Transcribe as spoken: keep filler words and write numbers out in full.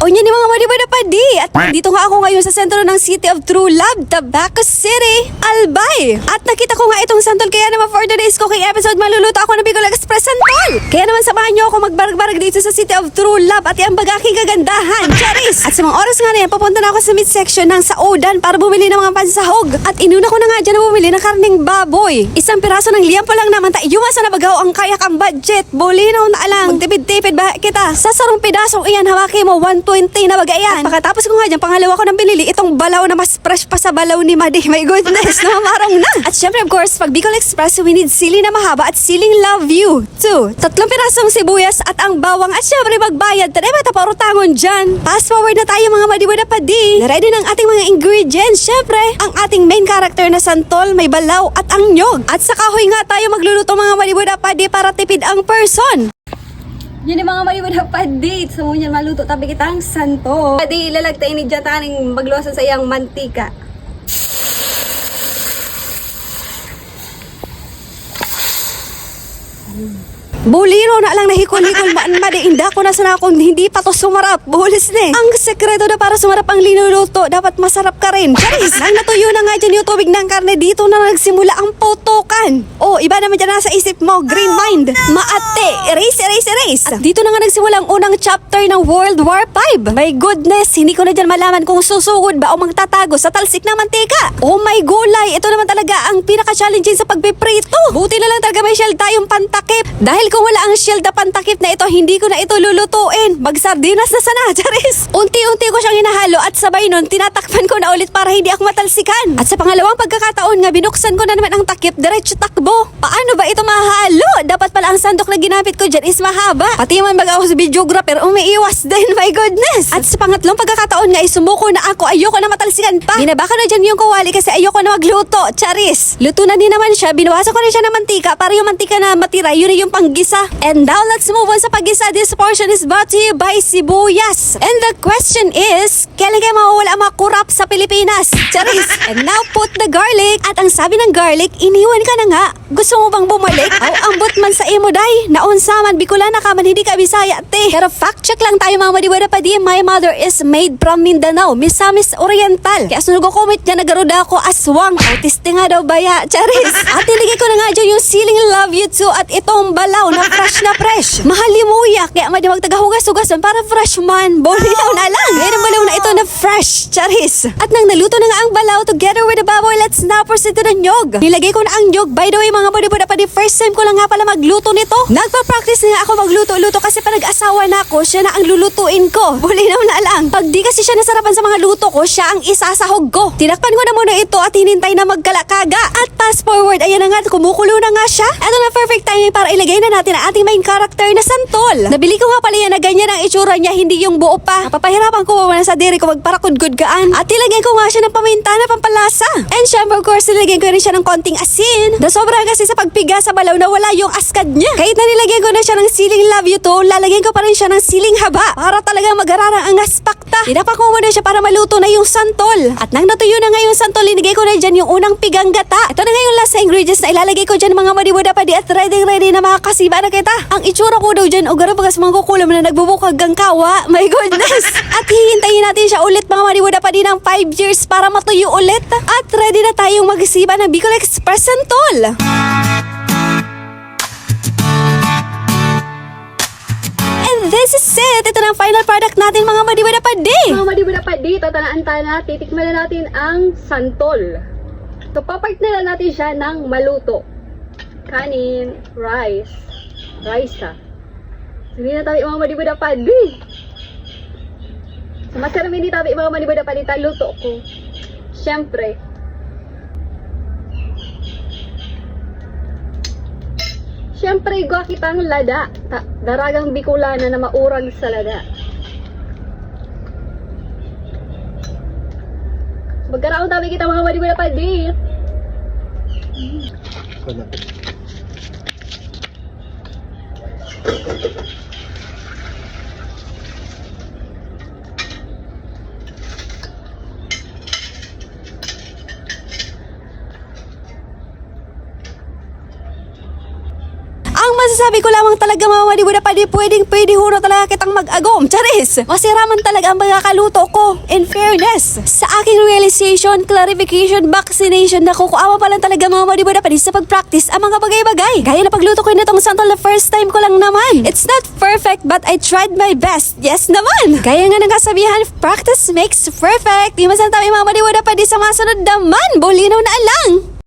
Unya ni mga madibada padi, at dito nga ako ngayon sa sentro ng City of True Love, Tabaco City, Albay. At nakita ko nga itong santol, kaya naman for today's cooking episode, maluluto ako ng Bicol Express santol. Kaya naman samahan niyo ako magbarag-barag dito sa City of True Love at iambag aking kagandahan. Charis! At sa mga oras nga na yan, papunta na ako sa meat section ng Saodan para bumili ng mga pansahog. At inuna ko na nga dyan na bumili ng karneng baboy. Isang piraso ng liampo lang naman, ta iyo man sana bagaw ang kaya kang budget. Bulinaw na lang. Magtipid-tipid ba kita? Sa sarong pidasong iyan, hawaki mo, one twenty na baga iyan. At pagkatapos ko nga dyan, pangalawa ko nang binili, itong balaw na mas fresh pa sa balaw ni Madi. My goodness, namamarong na. At syempre, of course, pag Bicol Express, we need sili na mahaba at siling love you too. Tatlong pirasong sibuyas at ang bawang. At syempre, magbayad. Tara, mata paurutangon dyan. Fast forward na tayo, mga madibada padi. Na-ready na ang ating mga ingredients. Syempre, ang ating main character na santol, may balaw at ang nyog. At sa kahoy nga tayo magluluto, mga madibada padi, para tipid ang person. Yan yung mga madibada padi. So, yan, maluto tabi kitang santol. Padi, ilalagta ini dyan, taning magluwasan sa iyang mantika. Bulinaw na lang, nahikol-hikol, maan, Madi, inda ko na sana kung hindi pa to sumarap. Bulis ni. Ang sekreto na para sumarap ang linuluto, dapat masarap ka rin. Charis! Nang natuyo na nga dyan yung tubig ng karne, dito na nagsimula ang putukan. Oh, iba naman dyan nasa isip mo. Green mind. Maate. Erase, erase, erase. At dito na nga nagsimula ang unang chapter ng World War Five. My goodness, hindi ko na dyan malaman kung susugod ba o magtatago sa talsik na mantika. Oh my gulay, ito naman talaga ang pinaka-challenging sa pagpiprito. Buti na lang talaga may shield tayong pantakip. Dahil kung wala ang shield na pantakip na ito, hindi ko na ito lulutuin. Magsardinas na sana, Charis. Unti-unti ko siyang hinahalo at sabay nun, tinatakpan ko na ulit para hindi ako matalsikan. At sa pangalawang pagkakataon nga, binuksan ko na naman ang takip, diretso takbo. Paano ba ito mahalo? Dapat pala ang sandok na ginamit ko dyan is mahaba. Pati man baga ako sa videographer, umiiwas din. My goodness! At sa pangatlong pagkakataon nga, isumuko na ako, ayoko na matalsikan pa. Binaba ko na dyan yung kawali kasi ayoko na magluto. Charis! Luto na din naman siya. Binawasan ko na siya ng mantika para yung mantika na matira, yun na yung panggisa. And now, let's move on sa paggisa. This portion is brought to you by Sibuyas. And the question is, kailan kaya mawawala ang mga kurap sa Pilipinas? Charis! And now, put the garlic. At ang sabi ng garlic, iniwan ka na nga. Gusto mo bang bumalik? Aw, ambot man sa imo, day. Naunsa man, Bicolana ka man, hindi ka Bisaya, te. Pero fact check lang tayo, mga madibada padi, my mother is made from Mindanao, Misamis Oriental. Kaya sa nagko-comment dyan, nagaruda ako, aswang, autistic nga daw baya. Charis! At nilagay ko na nga dyan yung siling love you too at itong balaw na fresh na fresh. Mahalimuyak, kaya madi magtagahugas-hugasan para fresh man. Bulinaw na lang. Ngayon ang balaw na ito na fresh. Charis! At nang naluto na nga ang balaw together with the baboy, let's now proceed to the nyog. Nilagay ko na ang nyog. By the way, mga madibada padi, first time ko lang nga pala magluto nito. Nagpa-practice na nga ako magluto-luto kasi panag-asawa na ako, siya na ang lulutuin ko. Bulinaw na lang. Pag di kasi siya nasarapan sa mga luto ko, siya ang isasahog ko. Tinakpan ko na muna ito at hinintay na magkalakaga. At fast forward, ayan na nga, kumukulo na nga siya. Eto na, perfect timing para ilagay na natin ang ating main character na santol. Nabili ko nga pala yan na ganyan ang itsura niya, hindi yung buo pa. Papahirapan ko muna sa diri ko magparakudkod kaan. At nilagyan ko nga siya ng paminta na pampalasa. And syempre, of course, nilagyan ko rin siya ng konting asin. Nasobra kasi sa pagpiga sa balaw na wala yung askad niya. Kahit na nilagyan ko na siya ng siling love you too, lalagyan ko pa rin siya ng siling haba para talagang magararang ang aspak ta. Tinapa ko muna siya para maluto na yung santol. At nang natuyo na nga yung santol, linagay ko na dyan yung unang pigang gata. Ito na nga yung last na ingredients na ilalagay ko dyan, mga madibada padi, at ready-ready na makakasiba na kita. Ang itsura ko daw dyan, ugar bagas mga kukulam na nagbubukag ang kawa. My goodness! At hihintayin natin siya ulit, mga madibada padi, ng five years para matuyo ulit. At ready na tayong magsiba ng Bicol Express Santol. And this is it! Ito na ang final product natin, mga madibada padi! Mga madibada padi, tatanaan ta na, titikman na natin ang santol. So, papart na lang natin siya ng maluto. Kanin, rice, rice ha. Hindi na tabi, mga madibada padi. So, mas karami ni tabi, mga madibada padi, ta luto ko. Siyempre. Siyempre, igwa kitang lada. Ta-, daragang Bicolana na maurag sa lada. Magkaraon tabi kita, mga madibada padi. Ang mas Sabi ko lamang talaga, Mama Diwa Dapa, di pwedeng pwede ho na talaga kitang mag-agom. Charis! Masira man talaga ang pagkakaluto ko. In fairness, sa aking realization, clarification, vaccination, nakukuha pa lang talaga, Mama Diwa Dapa, di sa pag-practice ang mga bagay-bagay. Gaya na pagluto ko nitong santol na first time ko lang naman. It's not perfect, but I tried my best. Yes naman! Gaya nga ng kasabihan, practice makes perfect. Di man sana tayo, Mama Diwa Dapa, di sa masunod naman. Bulinaw na lang!